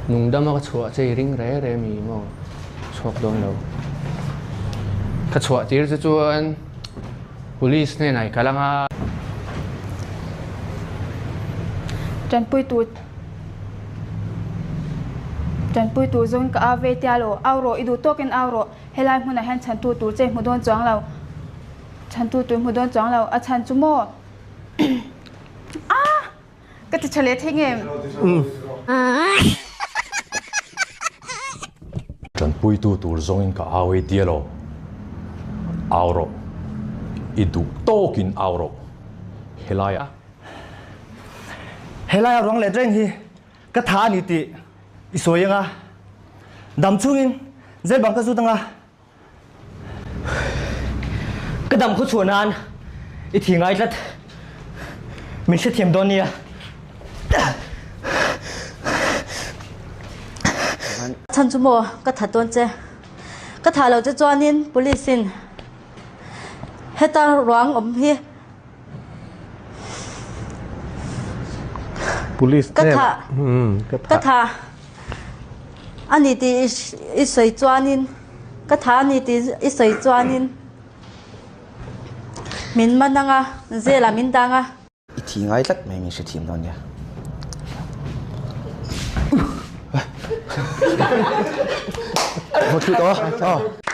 Nungdama ka chhuah che i ring re re mi maw? Chhuak dawn lo. Ka chhuah tir che chuan Police hnenah i kal anga. Tanpuitu Tanpuitu zawngin ka au ve tia lo, au rawh, i duh tawkin au rawh, helai hmunah hian chhantu tur che i hmu dawn chuang lo, chhantu tur i hmu dawn chuang lo, a chhan chu maw? Ah! Ka ti tha leh thei nge? Tanpuitu tur zawngin ka au ei tia lo. Au rawh. I duh tawkin au rawh. Helaiah. Helaia ruang let reng hi ka tha a ni tih i sawi anga dam chungin zel bang ka zut anga. Ka dam khaw chhuah nan i thi ngai tlat. Min hrethiam dawn nia. Chhan chu maw ka that dawn che. Ka thah loh che chuanin police in heta ruang awm hi Police ka thah ka thah a ni tih i sawi chuanin ka thah a ni tih i sawi chuanin min man anga zelah min dang a. I thi ngai tlat mai min hrethiam dawn nia. Vawt tawh a.